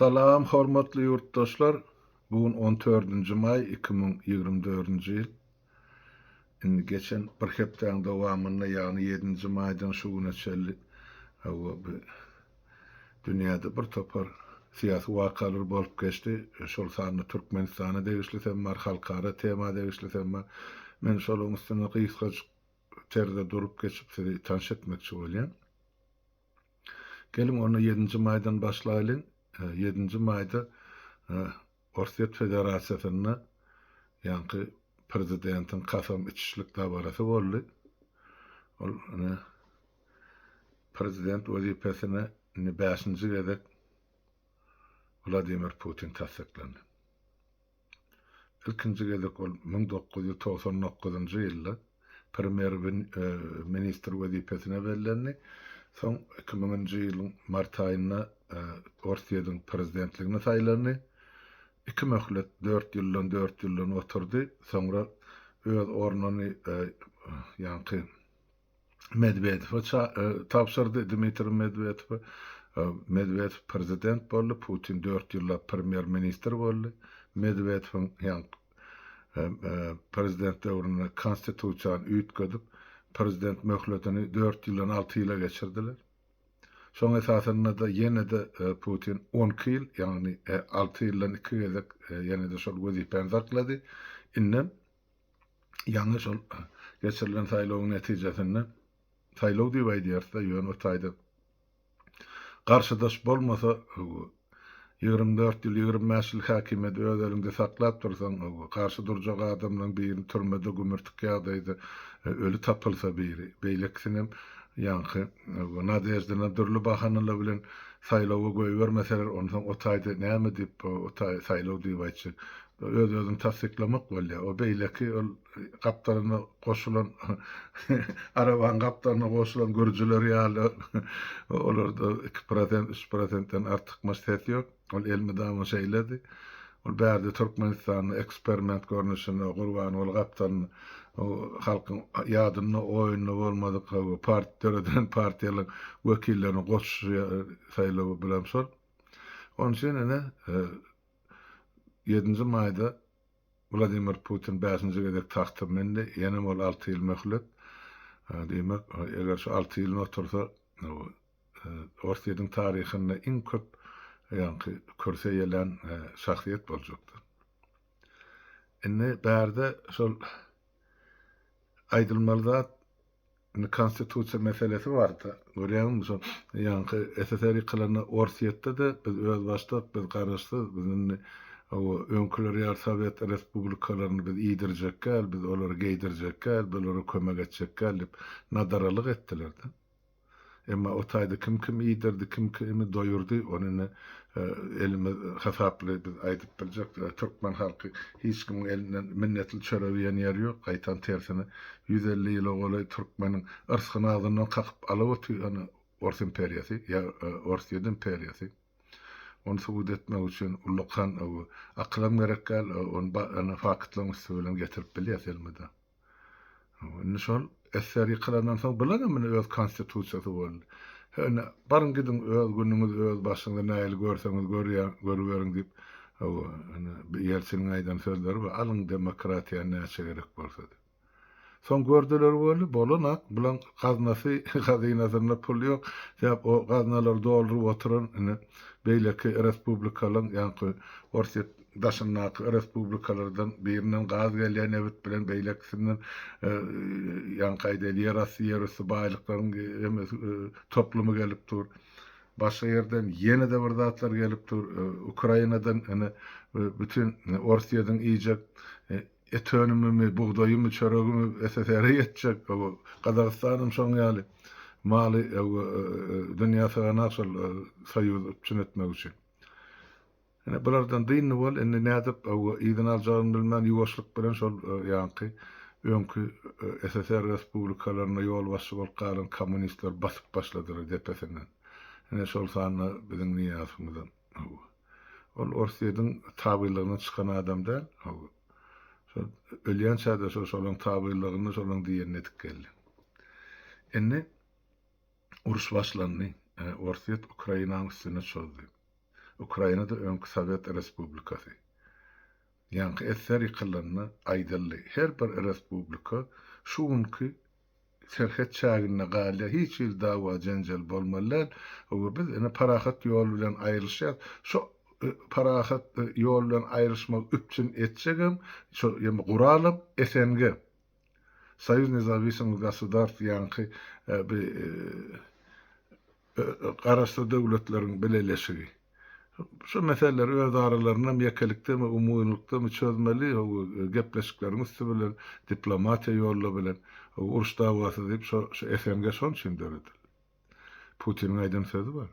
Salam hormatly ýurtdaşlar! Bu gün on dördünji maý 2024-nji ýyl. Indi geçen bir hepdäň dowamynda, ýagny ýedinji maýdan şu güne çenli hawa bu dünýäde bir topar syýasy wakalar bolup geçdi. Şol sanda Türkmenistana degişlisem bar, halkara tema degişlisem bar. Men şolaryň üstünde gysgajyk terzde durup geçip sizi tanyş etmekçi bolýan. Geliň onda ýedinji maýdan başlaýlyň. Ýedinji maýda Orsýet Federasiýasynda ýaňky prezidentiň kasam içişlik dabarasy boldy. Ol ine prezident wezipesine indi bäşinji gezek Wladimir Putin tassyklandy. Ilkinji gezek ol 1999-njy ýylda premýer-ministr wezipesine bellendi. Soň 2000-nji ýylyň mart aýynda Orsýetiň prezidentligine saýlandy. Iki möhlet, dört ýyldan, dört ýyldan oturdy. Soňra öz ornuny ýaňky Medwedewe tabşyrdy, Dmitriý Medwedewe. Medwedew prezident boldy, Putin dört ýyllap premýer-ministr boldy. Medwedewiň ýaňky prezident döwründe konstitusiýany üýtgedip, prezident möhletini dört ýyldan alty ýyla geçirdiler. Şoň esasynda-da ýene-de Putin 12 ýyl, ýagny alty ýyldan iki gezek ýene-de şol wezipäni saklady. Indem Ýaňy şol geçirilen saýlawyň netijesinde, saýlaw diýip aýdýarys-da, ýöne o taýda garşydaş bolmasa, 24 ýyl, 25 ýyl häkimiýeti öz eliňde saklap dursaň, garşy durjak adamlaryň birini türmede gümürtik ýagdaýda öli tapylsa biri, beýlekisinem ýaňky Nadeždina dürli bahanalar bilen saýlawa goýbermeseler, onsoň o taýda näme diýip, o taý saýlaw diýip aýtjak. Öz-özüni tassyklamak bolýar. O beýleki ol gapdalyna goşulan arabaň gapdalyna goşulan gürjüler ýaly olarda 2%, 3%-den artykmaç ses ýok. Ol elmydama şeýledi. Ol bärde Türkmenistanda eksperiment görnüşinde Gurbanguly gapdalyna halkyň ýadynda, oýunda bolmadyk part döredilen partiýalaryň wekillerini goşuşy saýlawy bilen şol. Onuň üçin ine Ýedinji maýda Wladimir Putin bäşinji gezek tagta mündi, ýenem ol alty ýyl möhlet. Diýmek, eger şu alty ýylyny otursa, Orsýetiň taryhynda iň köp ýaňky kürsi eýelän şahsyýet boljakdy. Indi bärde şol aýdylmaly zat, Indi konstitusiýa meselesi barda, görýäňmi şo ýaňky SSR ýykylanda Orsýetde-de biz özbaşdak, biz garaşsyz, biz indi hawa öňküler ýaly sowet respublikalaryny biz iýdirjek däl, biz olary geýdirjek däl, biz olara kömek etjek däl diýip nadaralyk etdiler-de. Emma o taýda kim kimi iýdirdi, kim kimi doýurdy, ony indi elimiz hasaply biz aýdyp biljek. Türkmen halky hiç kimiň elinden minnetli çörek iýen ýeri ýok. Gaýtam tersine, 150 ýyla golaý türkmeniň yrsgyny agzyndan kakyp alyp otyr ony Ors imperiýasy ýa Orsýet imperiýasy. Ony subut etmek üçin ullakan akylam gerek däl, ony faktlaryň üsti bilen getirip bilýäs elmydam. Indi şol SSR ýykylandan soň bularam indi öz konstitusiýasy boldy. He indi baryň gidiň öz günüňiz öz başyňyza nähili görseňiz görýäň görüberiň diýip hawa indi Ýeltsiniň aýdan sözleri bar alyň demokratiýany näçe gerek bolsa diýip. Soň gördüler weli bolanak bulaň gaznasy hazynasynda pul ýok sebäp o gaznalary dolduryp oturan indi beýleki respublikalaň ýaňky Orsýet daşyndaky respublikalardan birinden gaz gelýär nebit bilen beýlekisinden ýaňky aýdaýly ýerasty ýerüsti baýlyklaryň hemmesi toplumy gelip dur. Başga ýerden ýene-de bir zatlar gelip dur. Ukrainadan ine bütin Orsýetiň iýjek et önümimi, bugdaýymy, çöregimi SSR-e ýetjek. Gazagystanam şoň ýaly maly dünýä syganak şol soýuzy üpjün etmek üçin. Ine, bulardan dyndy bol, indi nädip yzyny aljagyny bilmän, ýuwaşlyk bilen şol ýaňky öňki SSR respublikalarynda ýolbaşçy bolup galan kommunistler basyp başladylar depesinden. Ine, şol sanda biziň Nyýazowymyzam. Hawa. Ol Orsýetiň tabynlygyndan çykan adam däl. Hawa. Şol ölýänçä-de şol şolaň tabynlygynda şolaň diýenini edip geldi. Indi uruş başlandy. Orsýet Ukrainanyň üstüne çozdy. Ukraina-da öňki Sowet respublikasy. Ýaňky SSR ýykylanda aýdyldy, her bir respublika şu günki serhet çäginde galýar, hiç hili dawa-jenjel bolmaly däl, we biz ine parahat ýol bilen aýrylyşýas. Şo parahat ýol bilen aýrylyşmagy üpjün etjegem, şo ýa guralam SNG. Soýuz nezawisimyh gosudarstw ýaňky bi Garaşsyz Döwletleriň Bileleşigi. Şu meseleleri öz aralarynda ýekelikdemi, umumylykdamy çözmeli, gepleşikleriň üsti bilen, diplomatiýa ýoly bilen, uruş dawasy diýip şo şu SNG şonuň üçin döredildi. Putiniň aýdan sözi bar.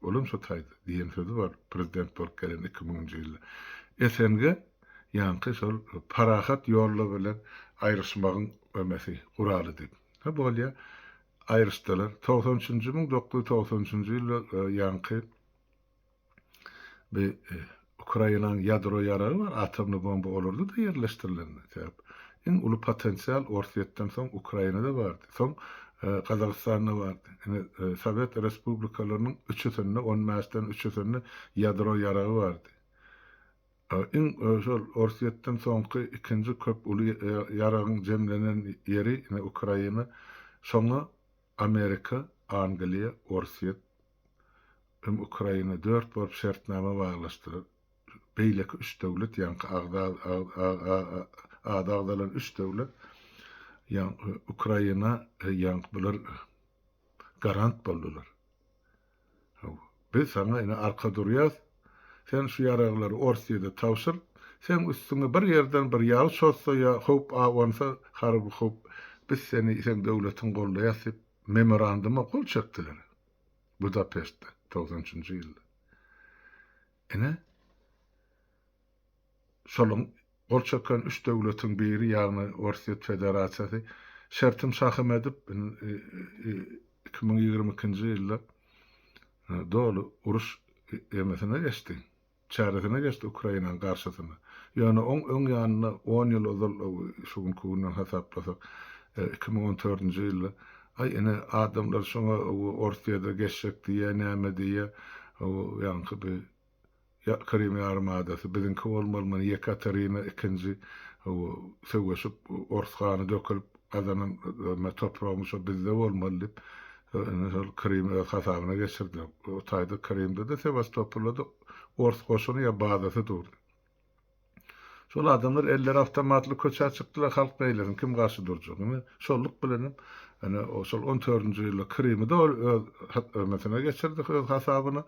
Olam şo taýda diýen sözi bar prezident bolup gelen 2000-nji ýylda. SNG ýaňky şol parahat ýolla bilen aýryşmagyň ömesi, guraly diýip. Ha bolýa. Aýryşdylar. 93-nji 1993-nji ýylda ýaňky bi Ukrainanyň ýadro ýaragy bar, atomny bomba olarda-da ýerleşdirilendi. Sebäp iň uly potensial Orsýetden soň Ukrainada bardy. Soň Gazagystanda bardy. Ine Sowet respublikalarynyň üçüsinde, on bäşden üçüsinde ýadro ýaragy bardy. Iň şol Orsýetden soňky ikinji köp uly ýaragyň jemlenen ýeri ine Ukraina. Şoňa Amerika, Angliýa, Orsýet hem Ukraina dört bolup şertnama baglaşdylar. Beýleki üç döwlet ýaňky agza ady agzalan üç döwlet ýaňky Ukraina ýaňky bular garant boldular. Hawa, biz saňa ine arka durýas, sen şu ýaraglary Orsýede tabşyr, seň üstüňe bir ýerden bir ýagy çozsa ýa howp abansa, harby howp, biz seni, seň döwletiňi goldaýas diýip, memoranduma gol çekdiler. Budapeştde, 93-nji ýylda. Ine, Şolaň gol çeken üç döwletiň biri, ýagny Orsýet Federasiýasy şertim şahym edip, 2022-nji ýylda doly uruş emesine geçdi, çäresine geçdi Ukrainanyň garşysyna. Ýöne oň öň ýanynda on ýyl ozal, şu günki günden hasaplasak, 2014-nji ýylda, aý ine adamlar şoňa Orsýede geçjek diýýär, näme diýýär, ýaňky bi Krym ýarym adasy biziňki bolmaly muny Ýekaterina ikinji söweşip ors gany dökülip gazanan topragymyz şo bizde bolmaly diýip indi şol Krymy öz hasabyna geçirdiler. O taýda Krymda-da Sewastopolda-da ors goşuny ýa bazasy durdy. Şol adamlar elleri awtomatly köçä çykdylar halk neýlesin kim garşy durjak indi şolluk bilenem ine şol on dördünji ýylda Krymy da ol öz ömesine geçirdi öz hasabyna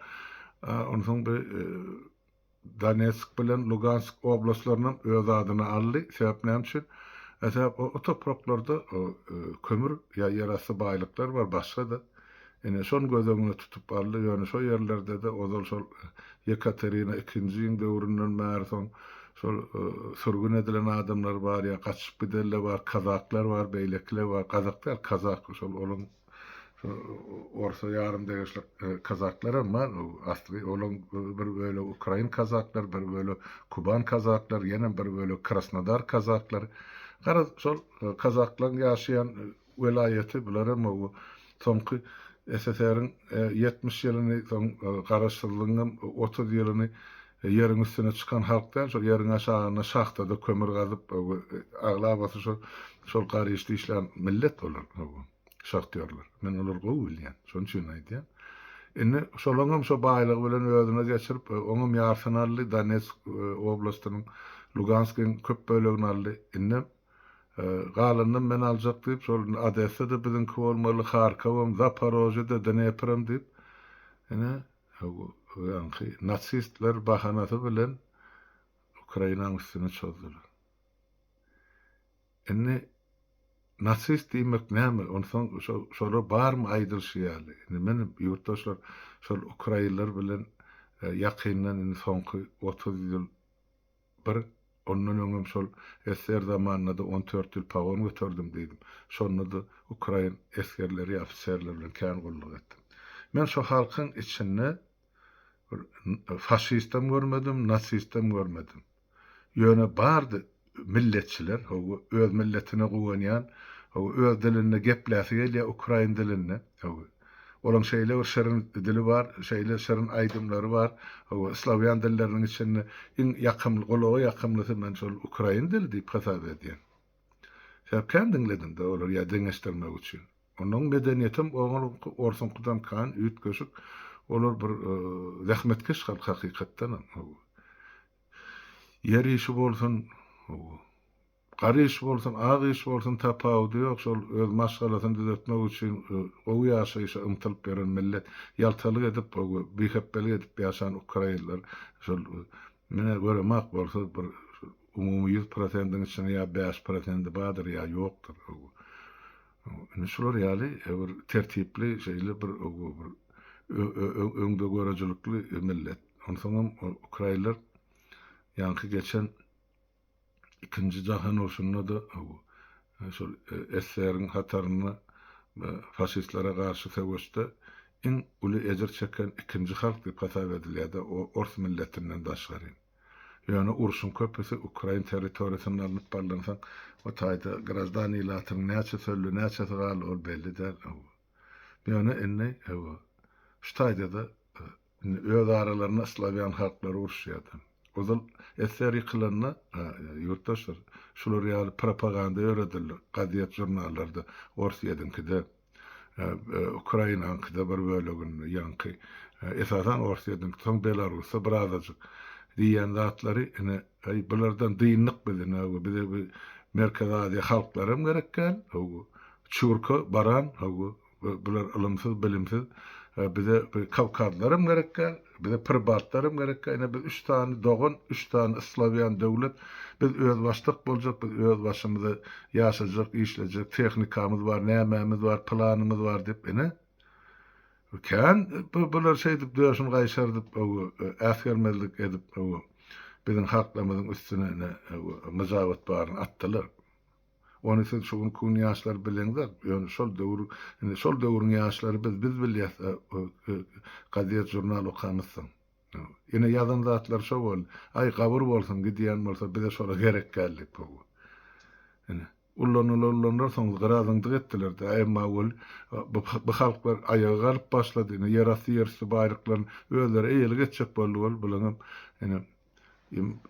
onsoň bir Donetsk bilen Lugansk oblastlarynam öz adyna aldy sebäp näme üçin sebäp o topraklarda kömür ýa ýerasty baýlyklar bar başga-da Ine, şony göz öňüne tutup aldy, ýöne şo ýerlerde-de ozal şol Ýekaterina ikinjiň döwründen bäri soň şol sürgün edilen adamlar bar, ýa gaçyp gidenler bar, kazaklar bar, beýlekiler bar, gazak däl, kazak, şol olaň şol orsa ýarym degişli kazaklaram bar, asly olaň bir bölegi ukrain kazaklar, bir bölegi kuban kazaklar, ýenem bir bölegi krasnodar kazaklar. Garaz, şol kazaklaryň ýaşaýan welaýaty bular hem bu soňky SSR-iň 70 ýylyny soň garaşsyzlygyň hem 30 ýylyny ýeriň üstüne çykan halk däl şol ýeriň aşagynda şahtada kömür gazyp aglabasy şol şol gar işde işlän millet olar şahtýorlar men olary gowy bilýän şonuň üçin aýdýan indi şolaň hem şo baýlygy bilen özüne geçirip oňam ýarsyny aldy Donetsk oblastynyň Luganskyň köp bölegini aldy indem Galanynam men aljak diýip, şol indi Odessa-da biziňki bolmaly, Harkowam, Zaporožýe-de, Dneprem diýip, ine, ýaňky nasistler bahanasy bilen Ukrainanyň üstüne çozdular. Indi nasist diýmek näme? Onsoň şo şolar barmy aýdylyşy ýaly? Indi men ýurtdaşlar şol ukrainler bilen ýakyndan indi soňky 30 ýyl Bir, ondan öňem şol SSR zamanynda-da on dört ýyl pagon göterdim diýdim. Şonda-da ukrain esgerleri ýa ofiserleri bilen kän gulluk etdim. Men şo halkyň içinde bir faşistem görmedim, nasistem görmedim. Ýöne bardy milletçiler, hawa, öz milletine guwanýan, hawa, öz dilinde gepläsi gelýär, ukrain dilinde, hawa. Olaň şeýle bir şirin dili bar, şeýle şirin aýdymlary bar. Hawa, slawýan dilleriniň içinde iň ýakymly, gulaga ýakymlysy men şol ukrain dili diýip hasap edýän. Sebäp kän diňledim-de olary ýa deňeşdirmek üçin. Onuň medeniýetem oňuňky orsuňkydan kan üýtgeşik. Olar bir zähmetkeş halk hakykatdanam. Hawa. Ýer işi bolsun, hawa. Gara iş bolsun, ak iş bolsun tapawudy ýok, şol öz maşgalasyny düzetmek üçin gowy ýaşaýşa ymtylyp ýören millet. Ýaltalyk edip, bihepbelik edip ýaşan ukrainler şol menä göremak bolsa bir umumy ýüz prosendiň içinde ýa bäş prosendi bardyr ýa ýokdur. Indi şular ýaly bir tertipli şeýle bir bir öňdegörüjilikli millet. Onsoňam ukrainler ýaňky geçen Ikinji jahan urşunda-da şol SSR-iň hatarynda faşistlere garşy söweşde iň uly ejir çeken ikinji halk diýip hasap edilýärdi, ors milletinden daşgary. Ýöne urşuň köpüsi ukrain territoriýasynda alnyp barlansoň, o taýda graždan ilatynyň näçesi öldi, näçesi galdy, ol belli däl. Ýöne indi şu taýda-da Indi öz aralarynda slawýan halklary uruşýardy. Ozal SSR ýykylanda, ýurtdaşlar, şular ýaly propaganda ýöredildi gazet-žurnallarda, Orsýetiňkide, Ukrainaňkyda bir böleginde, ýaňky, esasan Orsýetiňki, soň Belarusda birazajyk diýýän zatlary, ine, aý, bulardan dyndyk biz, ine, bize bu Merkezi Aziýa halklaram gerek däl, çurka, baran, Bular ylymsyz, bilimsiz. Bize kawkazlaram gerek däl, bize pribaltlaram gerek däl. Ine biz üç sany dogan, üç sany slawýan döwlet. Biz özbaşdak boljak, biz öz başymyza ýaşajak, işlejek, tehnikamyz bar, nämämiz bar, planymyz bar diýip ine kän bular şeýdip döşüni gaýşardyp, äsgermezlik edip biziň halklarymyzyň üstüne ine myjabat baryny atdylar. Ony siz şu günki gün ýaşlary bileňzok, ýöne şol döwür, indi şol döwrüň ýaşlary biz, biz bilýäs, gazet, žurnal okamyzsoň. Ine ýazan zatlary şo boldy. Aý, gabyr bolsun, gidýän bolsa bize şola gerek däl diýip, hawa. Ine, ullandylar, ullandylar, soň gyra zyňdyk etdiler-dä. Emma weli bu, bu halklar aýaga galyp başlady. Ine, ýerasty, ýerüsti baýlyklaryny özleri eýelik etjek boldy, weli bulaňam, ine,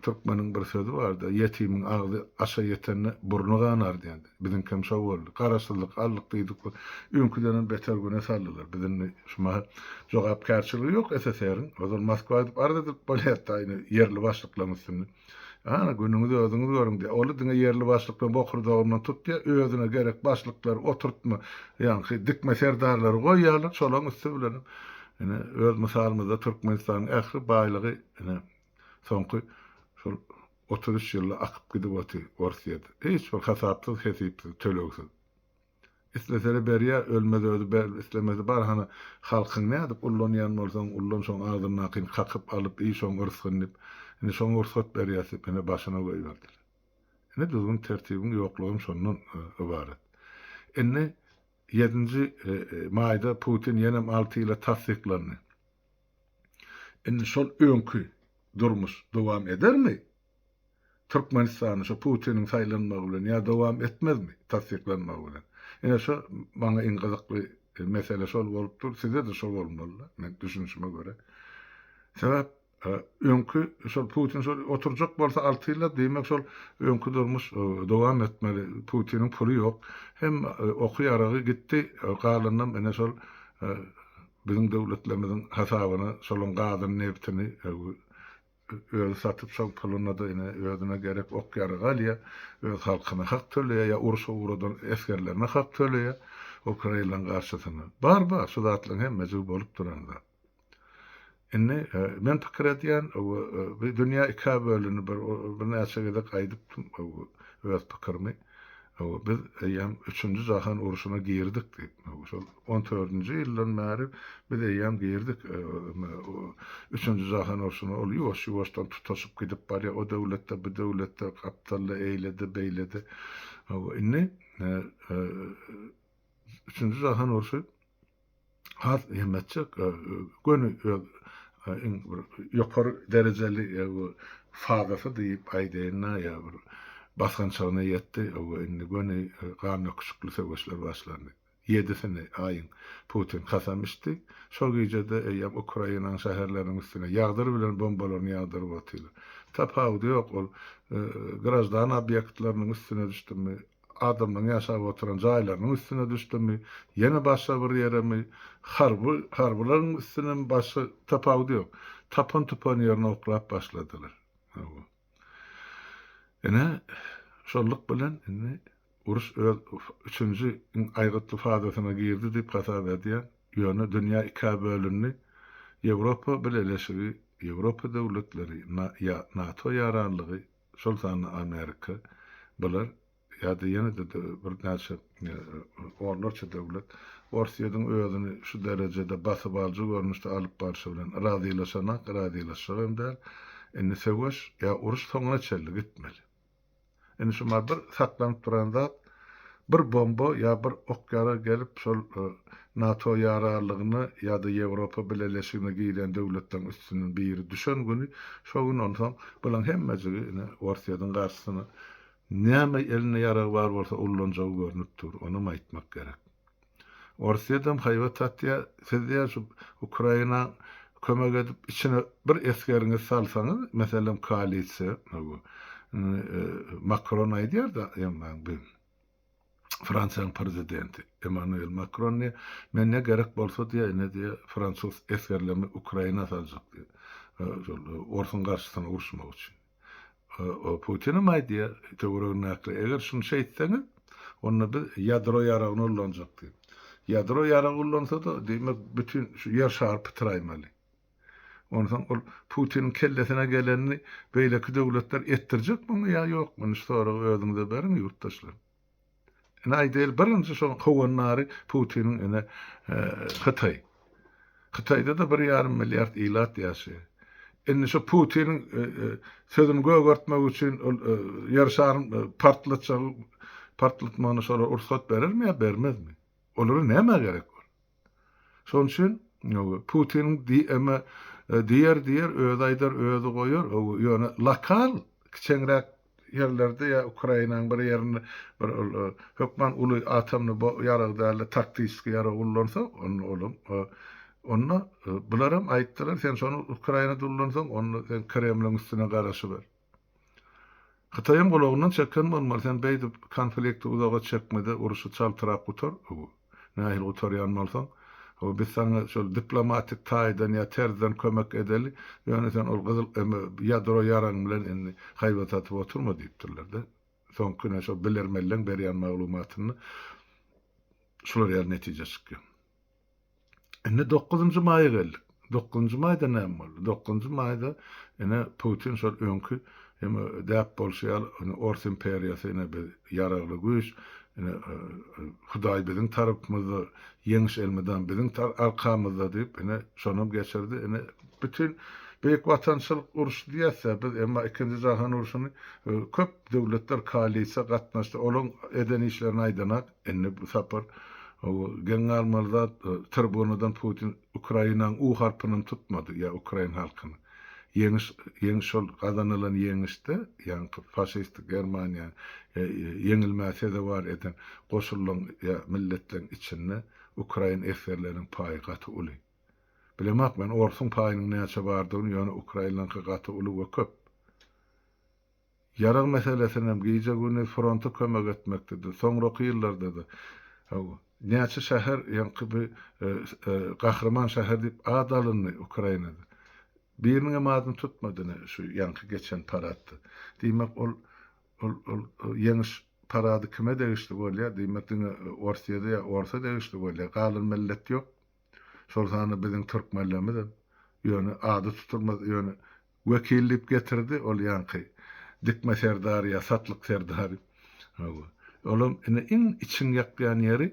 Türkmeniň bir sözi barda, Ýetimiň agzy aşa ýetende burny ganar diýen. Biziňkem şo boldy. Garaşsyzlyk aldyk diýdik we öňküdenem beter güne saldylar. Biz indi şu mahal jogapkärçiligi ýok SSR-iň. Ozal Moskwa gidip arz edilip bolýardy indi ýerli başlyklaryň üstünde. Ana, günüňizi özüňiz görüň diýýär. Oly diňe ýerli başlyklaryň bokurdagyndan tutýar, özüne gerek başlyklary oturtma, ýaňky dikme serdarlary goýýarlar, şolaryň üsti bilenem ine öz mysalymyzda Türkmenistanyň ähli baýlygy Ine, soňky şol 33 ýylda akyp gidip otyr Orsýet. Hiç bir hasapsyz, hesipsiz, tölegsiz. Islesele berýär, ölmez özi ber, islemese bar hany halkyň nädip ullanýan bolsaň ullan şoň agzyndakyny kakyp alyp iý şoň yrsgyny diýip, indi şoňa rugsat berýäs diýip ine başyna goýberdiler. Ine düzgün tertibiň ýoklugam şondan ybarat. Indi ýedinji maýda Putin ýenem alty ýyla tassyklandy. Indi şol öňki durmuş dowam edermi? Türkmenistanda şo Putiniň saýlanmagy bilen ýa dowam etmezmi tassyklanmagy bilen? Ine şo maňa iň gyzykly mesele şol bolup dur, size-de şo bolmaly-da, men düşünişime görä. Sebäp öňki şol Putin şol oturjak bolsa alty ýyllap diýmek şol öňki durmuş dowam etmeli. Putiniň puly ýok. Hem oky-ýaragy gitdi, galanynam ine şol Biziň döwletlerimiziň hasabyna şolaň gazyny nebtini özi satyp şoň puluna-da ine özüne gerek ok-ýarag alýar, öz halkyna hak töleýär ýa urşa ugradan esgerlerine hak töleýär ukrainlaň garşysyna. Bar bar şu zatlaryň hemmejigi bolup duran zat. Indi men pikir edýän bu dünýä ikä bölündi bir birnäçe gezek aýdypdym öz pikirimi. Hawa, biz eýýäm üçünji jahan urşuna girdik diýip. Şol on dördünji ýyldan bäri biz eýýäm girdik üçünji jahan urşuna. Ol ýuwaş-ýuwaşdan tutaşyp gidip barýar. O döwletde, bu döwletde, gapdalda, eýlede, beýlede. Hawa, indi üçünji jahan urşy has hem etjek göni öz iň bir ýokary derejeli fazasy diýip aýdaýyn-da ýa bir basgançagyna ýetdi we indi göni gan döküşikli söweşler başlandy. Ýedisini aýyň Putin kasam içdi. Şo gije-de eýýäm Ukrainanyň şäherleriniň üstüne ýagdyr bilen bombalaryny ýagdyryp otyrlar. Tapawudy ýok, ol graždan obýektleriniň üstüne düşdümi, adamlaryň ýaşap oturan jaýlarynyň üstüne düşdümi, ýene başga bir ýeremi, harby, harbylaryň üstünemi başga tapawudy ýok. Tapan-tupan ýerine oklap başladylar. Hawa. Ine, şolluk bilen indi uruş öz üçünji iň aýgytly fazasyna girdi diýip hasap edýän. Ýöne dünýä ikä bölündi. Ýewropa Bileleşigi, Ýewropa döwletleri, NATO ýaranlygy, şol sanda Amerika, bular ýa-da ýene-de birnäçe onlarça döwlet Orsýetiň özüni şu derejede basybalyjy görnüşde alyp barşy bilen razylaşanak, razylaşjak hem däl. Indi söweş ýa uruş soňuna çenli gitmeli. Indi şuma bir saklanyp duran zat, bir bomba ýa bir ok-ýarag gelip şol NATO ýararlygyna ýa-da Ýewropa Bileleşigine girýän döwletleriň üstünden biri düşen güni, şo gün onsoň bulaň hemmejigi ine Orsýetiň garşysyna näme elinde ýaragy bar bolsa ullanjagy görnüp dur, onam aýtmak gerek. Orsýetem haýbat atýar, siz diýýär şu Ukraina kömek edip içine bir esgeriňizi salsaňyz, meselem koalisiýa, Makron aýdýar-da, bu Fransiýanyň prezidenti Emmanuel Makron diýýär, men ne gerek bolsa diýýär, ine diýýär, fransuz esgerlerimi Ukraina saljak diýýär, şol orsuň garşysyna uruşmak üçin. Putinem aýdýar töweregindäkiler, eger şuny şeýtseňiz, onda biz ýadro ýaragyny ullanjak diýip. Ýadro ýaragy ullansa-da, diýmek, bütin şu ýer şary pytraýmaly. Onsoň ol Putiniň kellesine gelenini beýleki döwletler etdirjekmi oňa ýa ýokmy? Indi şu soragy özüňize beriň, ýurtdaşlar. Ine aýdaýly birinji şoň howandary Putiniň ine Hytaý. Hytaýda-da bir ýarym milliard ilat ýaşaýar. Indi şo Putiniň sözüni gögertmek üçin ol ýer şaryny partlatjagy partlatmagyna şolar rugsat berermi ýa bermezmi? Olara nämä gerek ol? Şonuň üçin Putiniň diýeme diýer diýer özi aýdar özi goýar ýöne lokal kiçeňräk ýerlerde ýa Ukrainanyň bir ýerinde bir ol hökman uly atomny ýarag dälde taktiski ýarag ullansa onda olam onda bularam aýtdylar sen şony Ukrainada ullansaň onda sen Kremliň üstüne garaşyber. Hytaýam gulagyndan çeken bolmaly, sen beýdip konflikti uzaga çekmede uruşy çaltrak gutar, nähili gutarýan bolsaň, biz saňa şol diplomatik taýdan ýa terzden kömek edeli, ýöne sen ol gyzyl ýadro ýaragyň bilen indi haýbat atyp oturma diýipdirler-de. Soňky ine şol bilermenleň berýän maglumatynda şular ýaly netije çykýar. Indi dokuzynjy maýa geldik. Dokuzynjy maýda näme boldy? Dokuzynjy maýda ine Putin şol öňki hem däp bolşy ýaly ine Ors imperiýasy ine biz ýaragly güýç, ine Hudaý biziň tarapymyzda, ýeňiş elmydam biziň arkamyzda diýip ine şonam geçirdi. Ine bütin Beýik Watançylyk urşy diýýäs-ä biz, emma Ikinji jahan urşuny köp döwletler koalisiýa gatnaşdy. Olaň eden işlerini aýdanak. Indi bu sapar geň galmaly zat tribunadan Putin Ukrainanyň U harpynam tutmady ýa ukrain halkyny. Ýeňiş ýeňiş şol gazanylan ýeňişde ýaňky faşistik Germaniýa ýeňilmä sezewar eden goşunlaň ýa milletleň içinde ukrain esgerleriniň paýy gaty uly. Bilemok men orsuň paýynyň näçe bardygyny ýöne ukrainlaňky gaty uly we köp. Ýarag meselesinem gije-gündiz fronta kömek etmekde-de, soňraky ýyllarda-da, hawa, näçe şäher ýaňky bi gahryman şäher diýip at alyndy Ukrainada. Biriniňem adyny tutmady ine şu ýaňky geçen paradda. Diýmek, ol, ol, ol ýeňiş parady kime degişli bolýar? Diýmek, diňe Orsýede ýa orsa degişli bolýar. Galan millet ýok. Şol sanda biziň türkmenlerimizem. Ýöne ady tutulmaz, ýöne Wekil diýip getirdi ol ýaňky Dikme serdary ýa Satlyk serdary. Hawa. Olam ine iň içiň ýakýan ýeri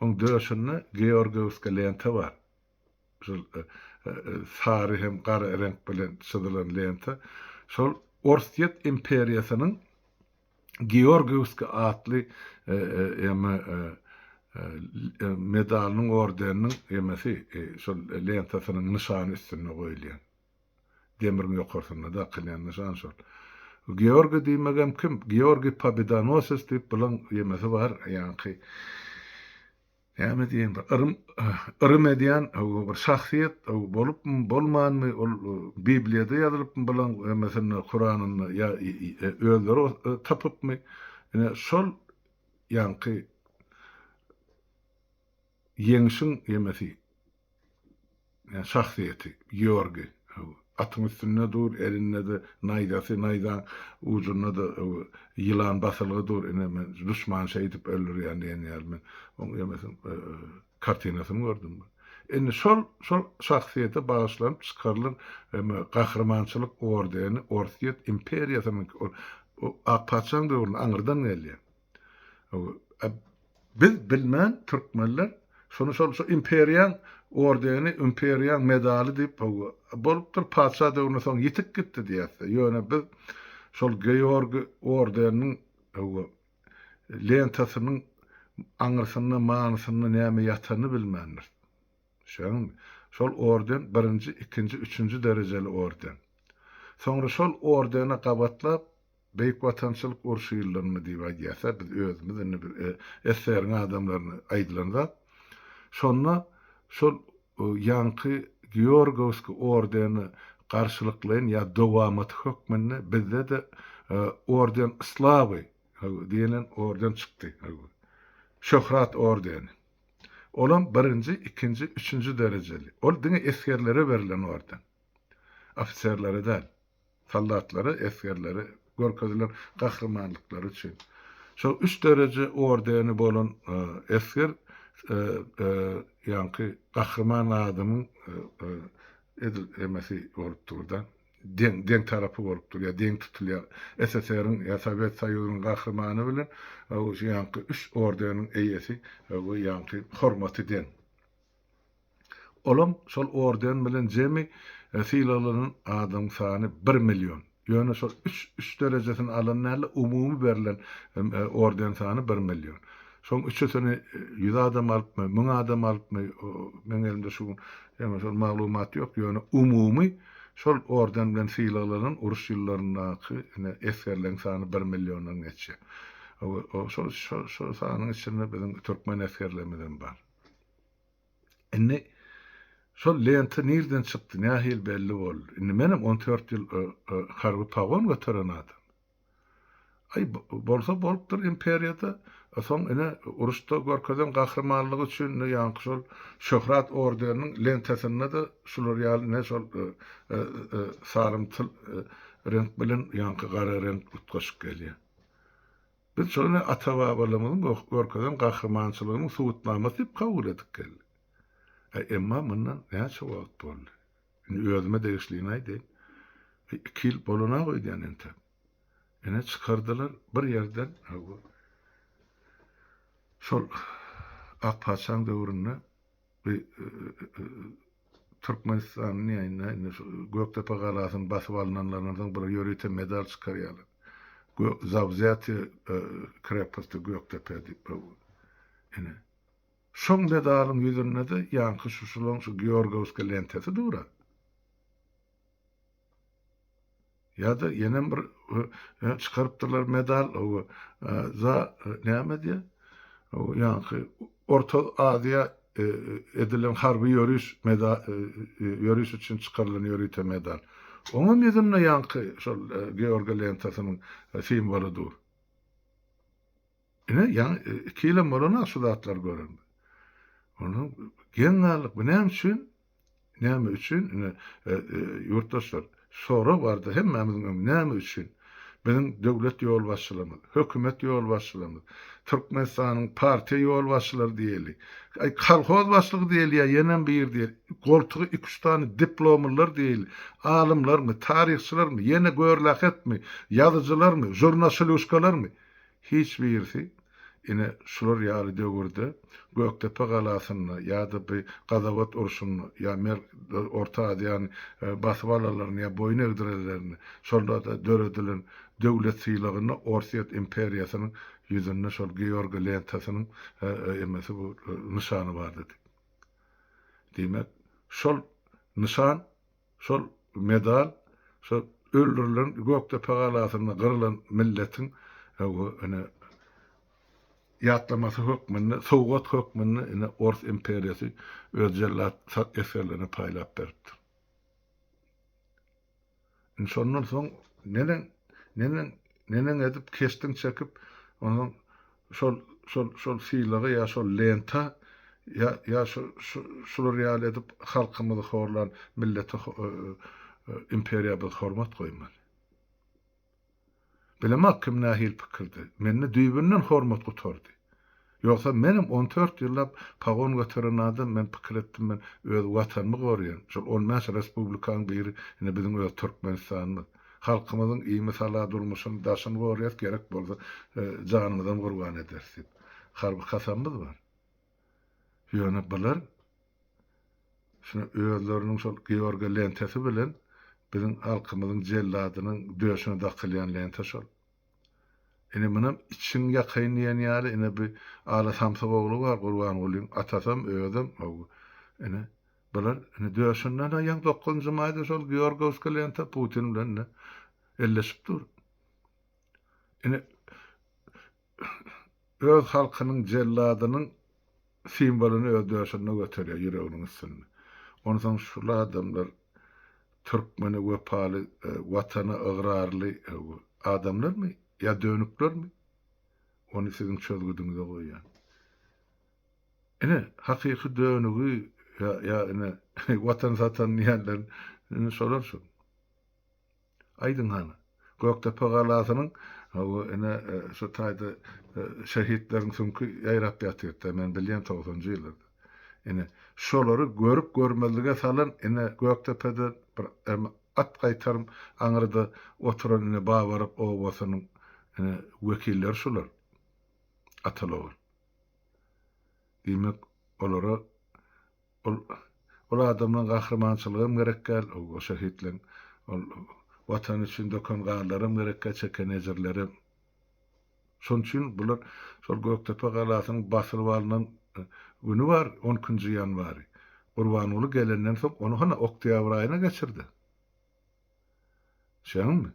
oň döşünde georgiýewskiý lenta bar. Şol sary hem gara reňk bilen çyzylan lenta. Şol Orsýet imperiýasynyň Georgiýewskiý atly eme medalynyň ordeniniň emesi şol lentasynyň nyşany üstünde goýulýan. Demiriň ýokarsynda dakylýan nyşan şol. Georgiý diýmegem kim? Georgiý Pobedonosec diýip bulaň ýemesi bar, ýaňky. Näme diýeýin bir yrym yrym edýän bir şahsyýet bolupmy bolmanmy ol bibliýada ýazylypmy bulaň hemmesinde kuranynda ýa özleri tapypmy ine şol ýaňky ýeňşiň ýemesi Şahsyýeti, Georgiý, atyň üstünde dur, elinde-de naýzasy, naýzaň ujunda-da ýylan basylgy dur, ine men duşmany şeýdip öldürýän diýen ýaly men oň ýemesini kartinasyny gördüm. Indi şol şol şahsyýete bagyşlanyp çykarylan gahrymançylyk ordeni Orsýet imperiýasynyňky ol Ak patyşaň döwründe aňyrdan gelýär. Biz bilmän türkmenler şony şol şu imperiýaň ordeni, imperiýaň medaly diýip bolupdyr, patyşa döwründen soň ýitip gitdi diýýäs-de. Ýöne biz şol Georgiý ordeniniň lentasynyň aňyrsynda manysynda näme ýatanyny bilmändiris. Düşýäňizmi? Şol orden birinji, ikinji, üçünji derejeli orden. Soňra şol ordene gabatlap Beýik Watançylyk urşy ýyllarynda diýip aýdýarsa, biz özümiz indi biz SSR-iň adamlaryna aýdylan zat. Şonda şol ýaňky Georgowskiý ordeni garşylyklaýyn ýa dowamaty hökmünde bizde-de Orden Slawy diýlen orden çykdy. Şöhrat ordeni. Olam birinji, ikinji, üçünji derejeli. Ol diňe esgerlere berlen orden. Ofiserlere däl. Soldatlara, esgerlere görkezilen gahrymanlyklary üçin. Şol üç dereje ordeni bolan esger ýaňky gahryman adamyň edil emesi bolup dur-da, deň, deň tarapy bolup dur ýa deň tutulýar. SSR-iň ýa Sowet Soýuzynyň gahrymany bilen şu ýaňky üç ordeniň eýesi we ýaňky hormaty deň. Olam şol orden bilen jemi sylaglanan adamyň sany bir million. Ýöne şol üç üç derejesini alan dälde umumy berlen orden sany bir million. Şoň üçüsini ýüz adam alypmy, müň adam alypmy, meň elimde şu gün ýa şol maglumat ýok, ýöne umumy şol orden bilen sylaglanan uruş ýyllaryndaky ine esgerleriň sany bir milliondan geçýär. Şol şol sanyň içinde biziň türkmen esgerlerimizem bar. Indi şol lenta nirden çykdy, nähili belli boldy. Indi menem 14 ýyl e, e, harby pagon göteren adam. Aý, bolsa bolupdyr imperiýada. E, soň ine uruşda görkezen gahrymanlygy üçin ine ýaňky şol Şöhrat ordeniniň lentasynda-da şular ýaly ine şol e, e, e, sarymtyl e, reňk bilen ýaňky gara reňk utgaşyp gelýär. Biz şony ata-babalarymyzyň görkezen gahrymançylygynyň subutnamasy diýip kabul edip geldik. Emma mundan näçe wagt boldy? Indi özüme degişlini aýdaýyn. Iki ýyl bolan-a öýdýän entek. Ine çykardylar bir ýerden şol Ak patyşaň döwründe Bu Türkmenistanyň ýa indi şu Gökdepe galasyny basyp alnanlaryndan soň bir ýörite medal çykarýarlar. Za wzýatiýe kreposti Gökdepe diýip. Ine. Şoň medalyň ýüzünde-de ýaňky şu şulaň şu Georgowskiý lentesi dur-a. Ýa-da ýenem bir çykarypdyrlar medal za näme diýýär? Ýaňky Orta Aziýa edilen harby ýöriş medal ýöriş üçin çykarylan ýörite medal. Oňam ýüzünde ýaňky şol Georgiý lentasynyň simwoly dur. Ine, ýaňy iki ýylam bolan-a şu zatlary görenime. Ondan geň galdyk. Bu näme üçin? Näme üçin? Ine, ýurtdaşlar, sorag bardy hemmämiziň öňünde. Näme üçin? Biziň döwlet ýolbaşçylarymyz, hökümet ýolbaşçylarymyz, Türkmenistanyň partiýa ýolbaşçylary diýeli, aý, kolhoz başlygy diýeli ýa ýenem biri diýeli, goltugy iki-üç sany diplomlylar diýeli, alymlarmy, taryhçylarmy, ýene görlähetmi, ýazyjylarmy, žurnaşylýuşkalarmy? Hiç birisi ine şular ýaly döwürde Gökdepe galasynda ýa-da bi Gazawat urşunda ýa Mer Orta Aziýany basyp alanlarynda ýa boýun egdirenlerinde şonda-da döredilen döwlet sylagynda Orsýet imperiýasynyň ýüzünde şol Georgiý lentasynyň emesi bu nyşany bardy diýip. Diýmek, şol nyşan Şol medal şol öldürilen Gökdepe galasynda gyrylan milletiň ine. ýatlamasy hökmünde, sowgat hökmünde ine Ors imperiýasy öz jellat esgerlerine paýlap beripdir. Indi şondan soň neneň, neneň, neneň edip keşdiň çekip, onsoň şol, şol, şol sylaga ýa şol lenta ýa, ýa şu, şu, şular ýaly edip halkymyzy horlan millete, imperiýa biz hormat goýmaly. Bilemok kim nähili pikirde. Mende düýbünden hormat gutardy. Ýogsa menem on tört ýyllap pagon göteren adam men pikir etdim men öz watanymy gorýan. Şol on bäş respublikaň biri ine biziň öz Türkmenistanymyz. Halkymyzyň imi sala durmuşyny daşyny gorýas gerek bolsa janymyzam gurban ederis diýip. Harby kasamymyz bar. Ýöne bular şuny özleriniň şol Georgiý lentesi bilen biziň halkymyzyň jelladynyň döşüne dakylýan lenta şol. Ine munam içiň ýakaýyn diýen ýaly ine bi ala samsyk ogly bar Gurbangulyň atasam özem hawa ine bular ine döşünden-ä ýaňy dokuzynjy maýda şol Georgiýewskiý lenta Putin bilen ine elleşip dur. Ine Öz halkynyň jelladynyň simwolyny öz döşünde göterýär, ýüreginiň üstünde. Onsoň şul adamlar türkmene wepaly, watana ygrarly adamlarmy ýa dönüklermi? Ony siziň çözgüdiňize goýýan. Ine, hakyky dönügi ýa ine watan satan diýenler ine şolar şol. Aýdyň hany. Gökdepe galasynyň hawa ine şu taýda şehitleriň süňki ýaýrap ýatyrda men bilýän togsanjy ýyllarda. Ine şolary görüp görmezlige salan ine Gökdepede bir at gaýtarym aňyrda oturan ine Babaryk obasynyň ine wekilleri şular. Ataly-ogul. Diýmek olara Ol ol adamlaň gahrymançylygam gerek däl, o şehitleň ol Watan üçin döken ganlaram gerek däl, çeken ejirlerem. Şonuň üçin bular şol Gökdepe galasynyň basylyp alnan güni bar, on ikinji ýanwary. Gurbanguly gelenden soň ony hana oktýabr aýyna geçirdi. Düşýäňizmi?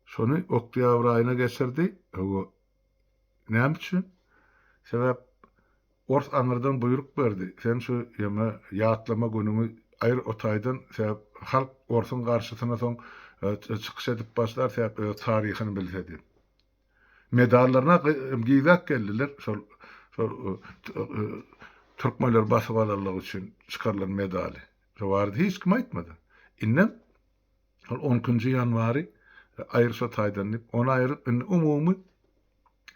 Şony oktýabr aýyna geçirdi. Hawa. Näme üçin? Sebäp Ors aňyrdan buýruk berdi, sen şu ýeme ýatlama günüňi aýyr o taýdan, sebäp halk orsuň garşysyna soň çykyş edip başlar, sebäp öz taryhyny bilse diýip. Medallaryna gizläp geldiler, şol şol türkmenleri basyp alanlygy üçin çykarylan medaly. Şo barada hiç kim aýtmady. Indem ol on ikinji ýanwary aýyr şo taýdan diýip, ony aýyryp indi umumy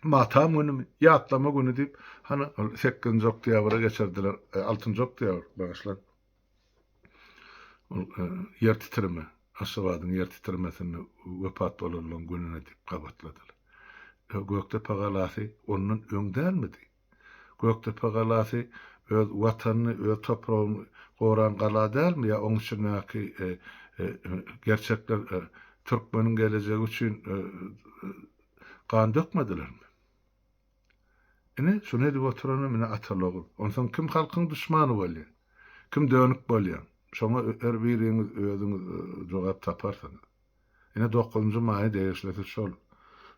Matam günümi, ýatlama güni diýip, hany ol sekizinji oktýabra geçirdiler, altynjy oktýabr, bagyşlaň. Ol ýer titreme, Aşgabadyň ýer titremesinde wepat bolanlaryň gününe diýip gabatladylar. Gökdepe galasy ondan öň dälmidi? Gökdepe galasy öz Watanyny, öz topragyny goran gala dälmi ýa oň içindäki gerçekler türkmeniň gelejegi üçin gan dökmedilermi? Ine, şuny edip oturanam ine ataly-ogul. Onsoň kim halkyň duşmany bolýar? Kim dönük bolýar? Şoňa her biriňiz özüňiz jogap taparsyňyz. Ine dokuzynjy maýa degişlisi şol.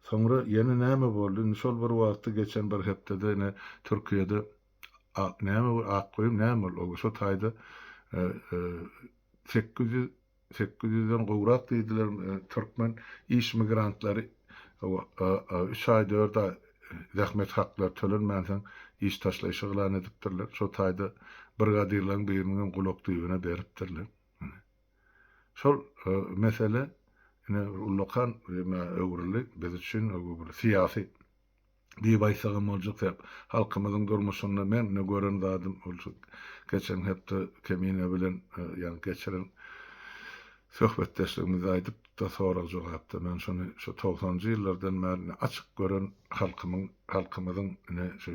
Soňra ýene näme boldy? Indi şol bir wagtda geçen bir hepdede ine Türkiýede näme bol Akgoýun näme bol o şo taýda 800 800-den gowrak diýdiler türkmen iş migrantlary üç aý dört aý zähmet haklary tölenmänsoň iş taşlaýyş yglan edipdirler. Şo taýda brigadirleriň biriniňem gulak düýbüne beripdirler. Şol mesele ine bir ullakan nämä öwrüldi biz üçin bir syýasy diýip aýtsagam boljak sebäp halkymyzyň durmuşynda men ine gören zadym ol şu geçen hepde Kemine bilen ýaňy geçiren söhbetdeşligimizde aýdypda sorag jogapda men şony şu togsanjy ýyllardan bäri ine açyk gören halkymyň halkymyzyň ine şu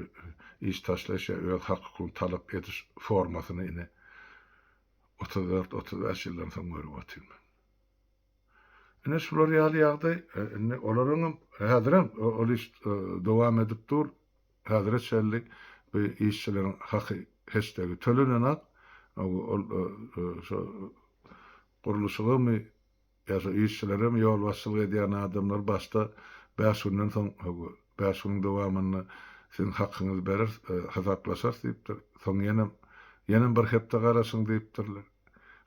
iş taşlaýyş ýa öz hak hukugyny talap ediş formasyny ine 34, 35 ýyldan soň görüp otyryn men. Ine şular ýaly ýagdaý, indi olaryňam häzirem ol iş dowam edip dur. Häzire çenli bu işçileriň haky heşdegi tölenenak. Ol şo gurluşygamy ýa şo işçileremi ýolbaşçylyk edýän adamlar başda bäş günden soň. Bäş günüň dowamynda siziň hakyňyzy bereris, hasaplaşarys diýipdir. Soň ýenem, ýenem bir hepde garaşyň diýipdirler.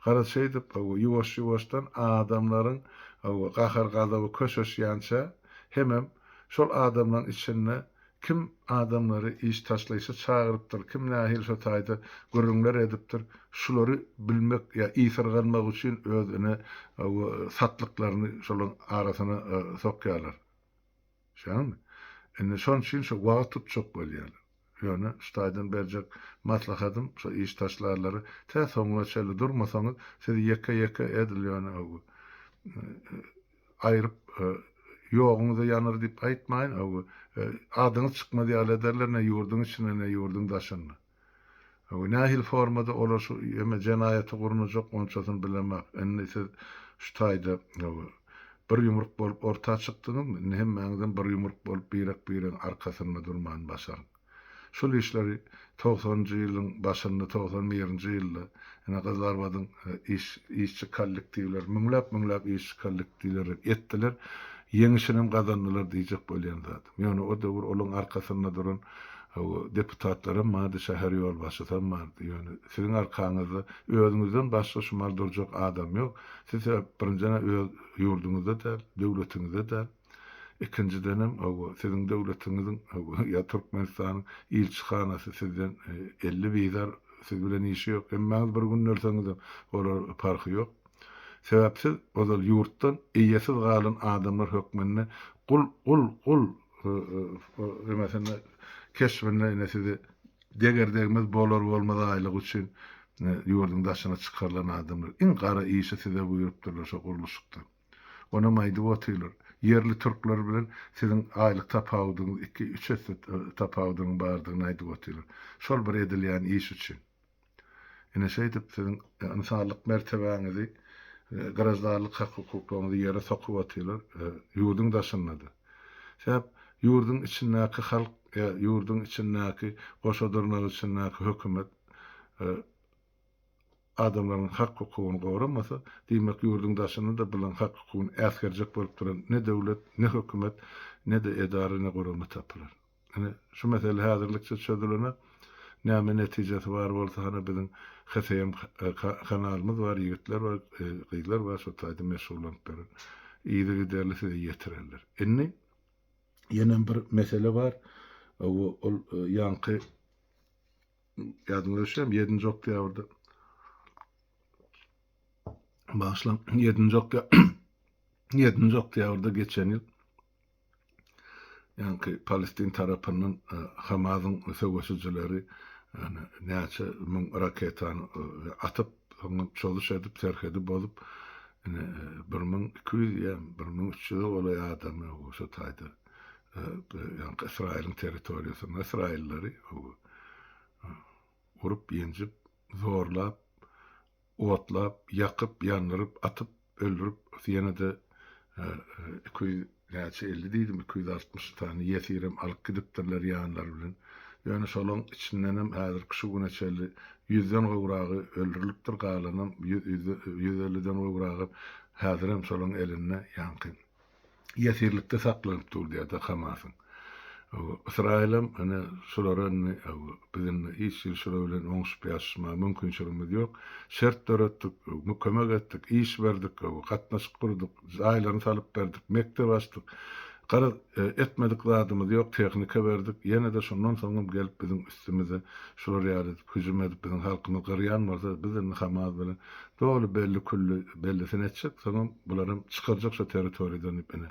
Garaz şeýdip, hawa, ýuwaş-ýuwaşdan adamlaryň, hawa, gahar-gazaby köşeşýänçä, hemem şol adamlaryň içinde kim adamlary iş taşlaýşa çagyrypdyr, kim nähili şo taýda gürrüňler edipdir, şulary bilmek ýa ysyrganmak üçin özüne, hawa, satlyklaryny şolaryň arasyna sokýarlar. Şeýdemi? Indi şonuň üçin şu wagt tutjak bolýarlar. Ýöne şu taýdan berjek maslahatym şu iş taşlarlary tä soňuna çenli durmasaňyz sizi ýeke-ýeke edil ýöne aýryp ýoguňyza ýanar diýip aýtmaýyn adyňyz çykmaz ýaly ederler ne ýurduň içinde ne ýurduň daşynda. Hawa, nähili formada olar şu eme jenaýaty gurnajak onçasyny bilemok. Indi siz şu taýda hawa, bir ýumruk bolup orta çykdyňyzmy, indi hemmäňizem bir ýumruk bolup birek-biregiň arkasynda durmany başaryň. Şul işleri togsanynjy ýylyň başynda, 91-nji ýylda ine Gyzylarbadyň iş işçi kollektiwleri, müňläp-müňläp işçi kollektiwleri etdiler. Ýeňişinem gazandylar diýjek bolýan zadym. Ýöne o döwür olaň arkasynda duran Hawa, deputatlaram bardy, şäher ýolbaşçysam bardy. Ýöne siziň arkaňyzda özüňizden başga şu mal durjak adam ýok. Siz sebäp birinjiden-ä öz ýurduňyzda däl, döwletiňizde däl. Ikinjidenem, hawa, siziň döwletiňiziň, hawa, ýa Türkmenistanyň ilçihanasy sizden elli bizar, siz bilen işi ýok. Hemmäňiz bir gün ölseňizem, olara parhy ýok. Sebäp siz ozal ýurtdan eýesiz galan adamlar hökmünde gul, gul, gul Emesinde keşbinde ine sizi deger-degmez bolar-bolmaz aýlyk üçin ýurduň daşyna çykarylan adamlar. Iň gara işi size buýrupdyrlar şo gurluşykda. Onam aýdyp otyrlar. Ýerli türkler bilen siziň aýlyk tapawudyňyz iki-üç esse tapawudynyň bardygyny aýdyp otyrlar. Şol bir edilýän iş üçin. Ine şeýdip siziň ynsanlyk mertebäňizi, graždanlyk hak-hukuklaryňyzy ýere sokup otyrlar, ýurduň daşynda-da. Sebäp ýurduň içindäki halk ýa ýurduň içindäki goşa dyrnak içindäki hökümet adamlaryň hak-hukugyny goramasa, diýmek ýurduň daşynda-da bularyň hak-hukugyny äsgerjek bolup duran ne döwlet, ne hökümet, ne-de edara, ne gurama tapylar. Ine, şu mesele häzirlikçe çözülene näme netijesi bar bolsa, hany biziň HSM kanalymyz bar, ýigitler bar, gyzlar bar, şo taýda meşgullanyp berer. Yzygiderli size ýetirerler. Indi ýenem bir mesele bar. Ol ýaňky ýadyňyza düşýärmi? Ýedinji oktýabrda Bagyşlaň, ýedinji oktýabr ýedinji oktýabrda geçen ýyl Ýaňky Palestin tarapyndan Hamazyň söweşijileri näçe müň raketany atyp, soňam çozuş edip, serhedi bozup, ine, 1200 ýa 1300-e golaý adamy şo taýda, ýaňky Ysraýylyň territoriýasynda ysraýyllary urup, ýenjip, zorlap, otlap, ýakyp, ýandyryp, atyp, öldürip, ýene-de 200 näçe 50 diýdim, 260 sany ýesirem alyp gidipdirler ýanlary bilen. Ýöne şolaň içindenem häzirki şu güne çenli ýüzden gowragy öldürilipdir, galanam 150-den gowragy häzirem şolaň elinde ýaňky. ýesirlikde saklanyp dur diýýär-de Hamasyň. Ysraýylam ine şulara indi biz indi hiç hili şular bilen oňşup ýaşaşmaga mümkinçiligimiz ýok. Şert döretdik, kömek etdik, iş berdik, gatnaşyk gurduk, jaýlaryny salyp berdik, mekdep açdyk. Garaz, etmedik zadymyz ýok, tehnika berdik. Ýene-de şondan soňam gelip biziň üstümize şular ýaly edip hüjüm edip biziň halkymyzy gyrýan bolsa, biz indi Hamas bilen Doly belli külli bellisini etjek soňam bularam çykarjak şo territoriýadan diýip ine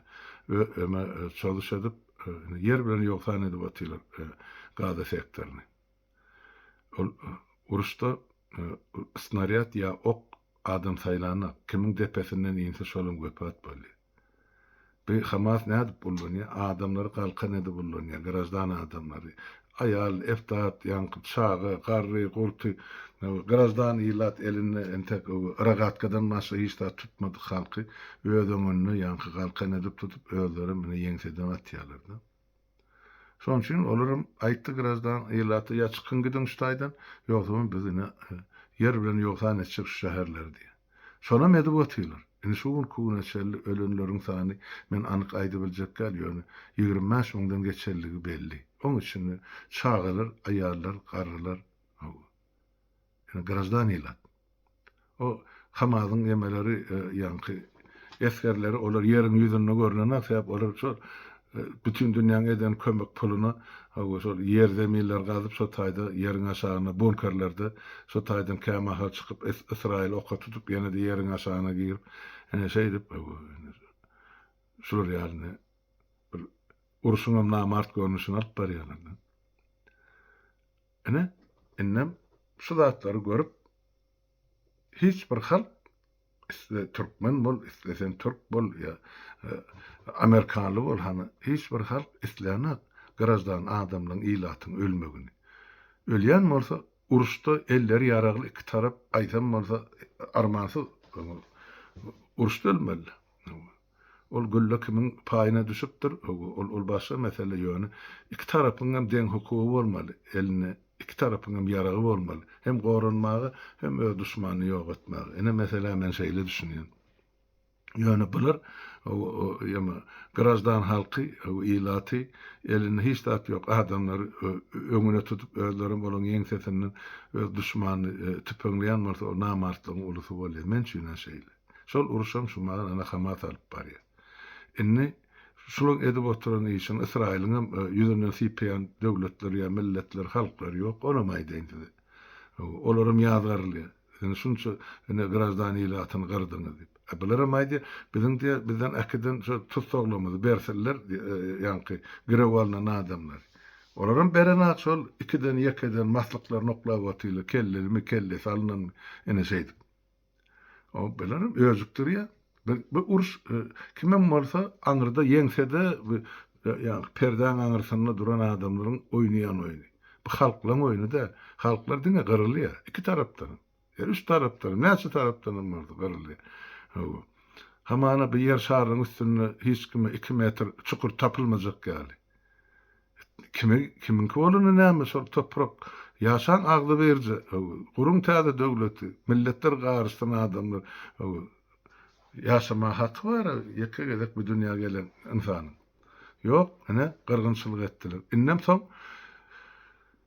öme çozuş edip ine ýer bilen ýogsan edip otyrlar Gaza sektoryny. Ol uruşda snarýad ýa ok adam saýlanok kimiň depesinden inse şolam wepat bolýar. Bi Hamas nädip ullanýar? Adamlary galkan edip ullanýar, graždan adamlary. Aýal, eftat, ýaňky çaga, garry, gurty, graždan ilat elinde entek rogatkadan başga hiç zat tutmadyk halky öz öňünde ýaňky galkan edip tutup özlerem ine ýeňseden atýarlar-da. Şonuň üçin olaram aýtdy graždan ilata ýa çykyň gidiň şu taýdan, ýogsamam biz ine ýer bilen ýogsan etjek şu şäherleri diýýär. Şonam edip otyrlar. Indi şu günki güne çenli ölenleriň sany men anyk aýdybiljek däl, ýöne 25 müňden geçenligi belli. Oň içinde çagalar, aýallar, garrylar, hawa. Ýöne graždan ilat. O Hamazyň emeleri ýaňky esgerleri olar ýeriň ýüzünde görnenok sebäp olar şol bütin dünýäň eden kömek puluna hawa şol ýer zeminleri gazyp şo taýda ýeriň aşagynda bunkerlerde şo taýdan kämahal çykyp Ysraýyl oka tutup ýene-de ýeriň aşagyna girip ine şeýdip hawa şular ýaly bir urşuňam namart görnüşini alyp barýarlar. Ine, indem şu zatlary görüp, hiç bir halk, isle türkmen bol, isle sen türk bol ýa amerikanly bol, hany hiç bir halk islänok graždan adamlaryň, ilatyň ölmegini. Ölýän bolsa, uruşda elleri ýaragly iki tarap aýsam bolsa armansyz uruşda ölmeli. Ol gülle kimiň paýyna düşüpdir, ol ol başga mesele, ýöne iki tarapyňam deň hukugy bolmaly, elinde iki tarapyňam ýaragy bolmaly, hem goranmaga, hem öz duşmanyny ýok etmäge. Ine meselä men şeýle düşünýän. Ýöne bular ýa graždan halky, ilaty elinde hiç zat ýok adamlary öňüne tutup özlerem olaň ýeňsesinden öz duşmanyny tüpeňleýän bolsa ol namartlygyň ulusy bolýar. Men üçin-ä şeýle. Şol uruşam şu magal ana Hamas alyp barýar. Indi şulaň edip oturan işini Ysraýylyňam ýüzünden sypaýan döwletler ýa milletler, halklar ýok, onam aýdaýyn size. Olaram ýazgarylýar. Indi şunça ine graždan ilatyny gyrdyňyz diýip. A bularam aýdýar, biziň diýýär, bizden äkiden şo tussaglarymyzy bersinler, ýaňky girew alnan adamlary. Olaram berenak şol ikiden ýekeden maslyklaryny oklap otyrlar, kellelimi, kellesi alynanmy, ine şeýdip. O bilerim öjükdirýär. Bu, bu uruş e, kimem bolsa aňyrda ýeňsede bu ýa perdäň aňyrsynda duran adamlaryň oýnaýan oýny. Bu halklaryň oýny däl. Halklar diňe gyrylýar. Iki tarapdan. Ýa üç tarapdan, näçe tarapdan hem bolsa gyrylýar. Hawa. Hamana bu ýer şarynyň üstünde hiç kime 2 metr çukur tapylmajak ýaly. Kime, kimiňki bolany näme şol toprak? Ýaşaň agzybirje, guruň täze döwleti, milletler garyşsyn adamlar. Ýaşamaga haky bar ýeke gezek bu dünýä gelen ynsanyň. Ýok, ine, gyrgynçylyk etdiler. Indem soň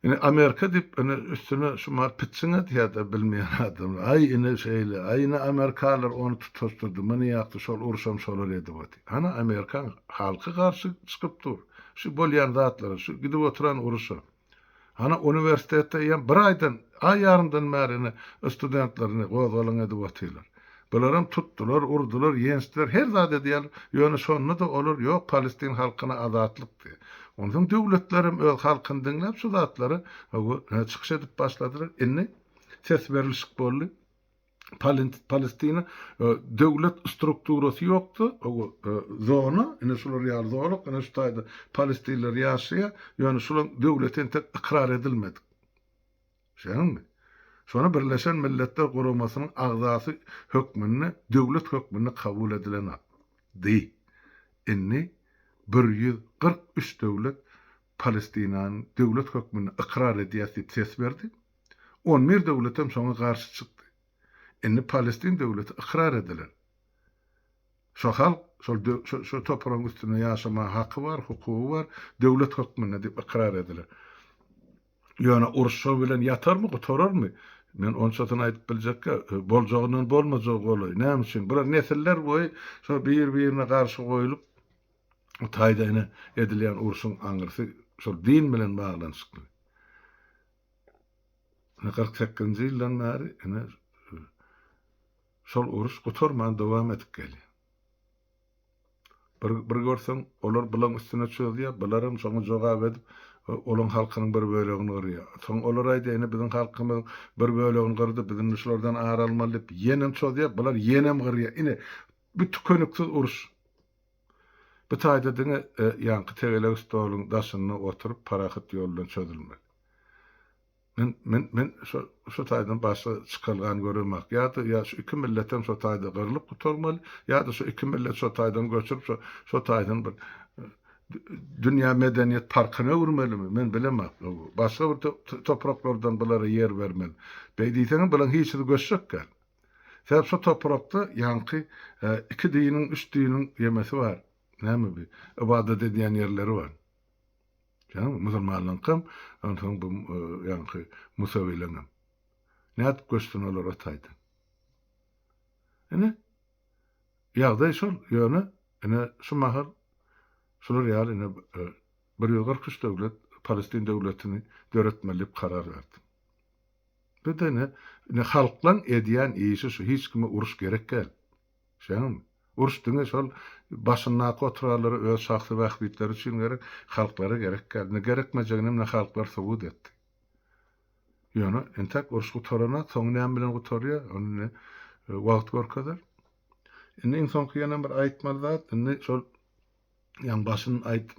Ine Amerika diýip ine üstüne şumat pitjiň edýärde bilmeýän adamlar. Aý ine şeýle, aý ine amerikalylar ony tutaşdyrdy, muny ýakdy, şol urşam şolar edip otyr. Hany Amerikaň halky garşy çykyp dur. Şu bolýan zatlara, şu gidip oturan uruşa. Hany uniwersitetde eýýäm bir aýdan, aý ýarymdan bäri ine studentler ine gozgalaň edip otyrlar. Bularam tutdular, urdular, ýençdiler, her zat edýärler. Ýöne şonda-da olar ýok Palestin halkyna azatlyk diýýär. Onsoň döwletlerem öz halkyny diňläp şu zatlary hawa çykyş edip başladylar. Indi ses berilişik boldy. Palestina döwlet strukturasy ýokdy. Hawa zona, ine şular ýaly zolak, ine şu taýda palestinler ýaşaýar. Ýöne şularyň döwleti entek ykrar edilmedik. Şeýdäňmi? Şony Birleşen Milletler Guramasynyň agzasy hökmünde, döwlet hökmünde kabul edilen dy. Indi 143 döwlet Palestinany döwlet hökmünde ykrar edýäs diýip ses berdi. On bir döwletem şoňa garşy çykdy. Indi Palestin döwleti ykrar edilen. Şo halk şol şo topragyň üstünde ýaşamaga haky bar, hukugy bar, döwlet hökmünde diýip ykrar edilen. Ýöne uruş şo bilen ýatarmy, gutararmy? Men onçasyny aýdyp biljekkä, boljagyndan bolmajagy golaý. Näme üçin? Bular nesiller boýy şo bir-birine garşy goýlup, o taýda ine edilýän urşuň aňyrsy şol din bilen baglanyşykly. Ine 48-nji ýyldan bäri ine şol uruş gutarman dowam edip gelýär. Bir, bir görseň, olar bulaň üstüne çözýär, bularam şoňa jogap edip, olaň halkynyň bir bölegini gyrýar. Soň olar aýdýar, ine biziň halkymyzyň bir bölegini gyrdy, biz indi şulardan ar almaly diýip, ýenem çozýar, bular ýenem gyrýar. Ine, bu tükeniksiz uruş. Bu taýda diňe ýaňky tegelek stoluň daşynda oturyp, parahat ýol bilen çözülmeli. Men men men şo şo taýdan başga çykalgany göremak. Ýa-da ýa şu iki milletem şo taýda gyrlyp gutarmaly, ýa-da şu iki millet şo taýdan göçürip şo şo taýdan bir dünýä medeniýet parkyna öwürmelimi? Men bilemok. Başga bir topraklardan bulara ýer bermeli. Beý diýseňem bulaň hiçisi göçjek däl. Sebäp şo toprakda ýaňky iki diniň, üç diniň ýemesi bar. Näme bi? Ybadat edýän ýerleri bar. Ýagny musulmanlaryňkam, onsoň bu ýaňky musawileňem. Nädip göçsün olar o taýdan? Ine, ýagdaý şol. Ýöne, ine, şu mahal şular ýaly ine 143 döwlet Palestin döwletini döretmeli diýip karar berdi. Bu-da ine, ine halklaň edýän işi şu, hiç kime uruş gerek däl. Düşýäňizmi? Uruş diňe şol başyndaky oturanlara öz şahsy bähbitleri üçin gerek, halklara gerek däl. Ine gerekmejegini ine halklar subut etdi. Ýöne entäk uruş gutaranok, soňy näme bilen gutarýar, ony indi wagt görkezer. Indi iň soňky ýene bir aýtmaly zat, indi şol ýaňy başyn aýt,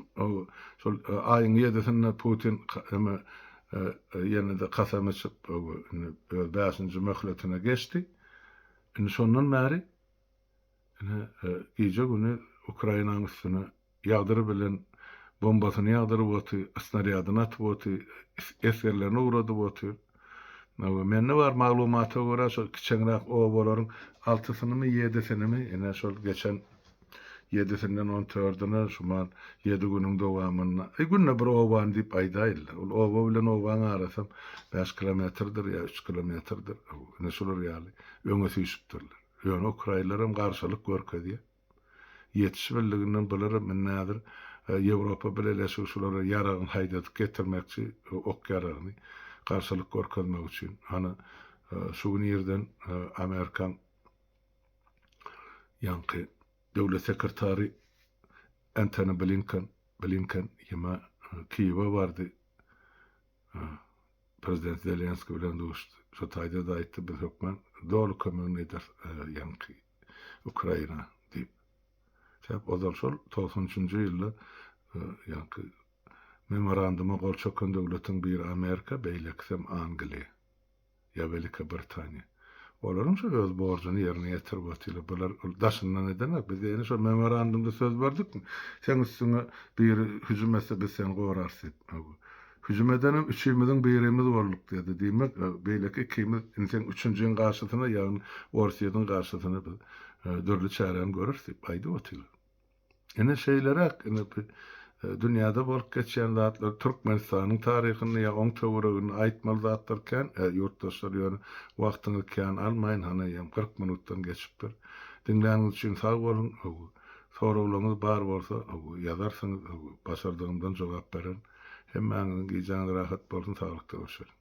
şol aýyň ýedisinde Putin eme ýene-de kasam içip, indi öz bäşinji möhletine geçdi. Indi şondan bäri ine gije-güni Ukrainanyň üstüne ýagdyr bilen bombasyny ýagdyryp otyr, snarýadyny atyp otyr, esgerlerini ugradyp otyr. Mende bar maglumata görä şol kiçeňräk obalaryň altysynymy, ýedisinimi ine şol geçen ýedisinden on dördüne şu mal ýedi günüň dowamynda, e günde bir obany diýip aýdaýynlar. Ol oba bilen obaň arasam bäş kilometrdir ýa üç kilometrdir. Ine şular ýaly öňe süýşüpdirler. Ýöne ukrainler hem garşylyk görkezýär. Ýetişibildiginden bularam indi häzir Ýewropa Bileleşigi şulara ýaragyny haýdadyp getirmekçi, ok ýaragyny garşylyk görkezmek üçin. Hany şu gün irden Amerikaň ýaňky döwlet sekretary Entoni Blinken, Blinken ýeme Kiýewe bardy. Prezident Zelenskiý bilen duşdy. Şo taýda-da aýtdy, biz hökman doly kömegini ederis ýaňky Ukraina diýip. Sebäp ozal şol 93-nji ýylda ýaňky memoranduma gol çeken döwletiň biri Amerika, beýlekisem Angliýa. Ýa Welika Britaniýa. Olaryň şo öz borjuny ýerine ýetirip otyrlar. Bular ol daşyndan edenok. Biz ýene şo memorandumda söz berdikmi? Seň üstüňe biri hüjüm etse biz seni gorarys diýip. Hüjüm edenem üçimiziň birimiz bolduk diýdi. Diýmek, beýleki ikimiz indi seň üçünjiň garşysyna, ýagny Orsýetiň garşysyna biz dürli çäräni göreris diýip aýdyp otyrlar. Ine şeýleräk ine bu dünýäde bolup geçýän zatlar Türkmenistanyň taryhynda ýa oň töwereginde aýtmaly zatlar kän ýurtdaşlar ýöne wagtyňyzy kän almaýyn hany eýýäm 40 minutdan geçipdir. Diňläniňiz üçin sag boluň soraglaryňyz bar bolsa ýazarsyňyz başardygymdan jogap bererin. Hemmäňiziň gijäňiz rahat bolsun saglykda görşeliň.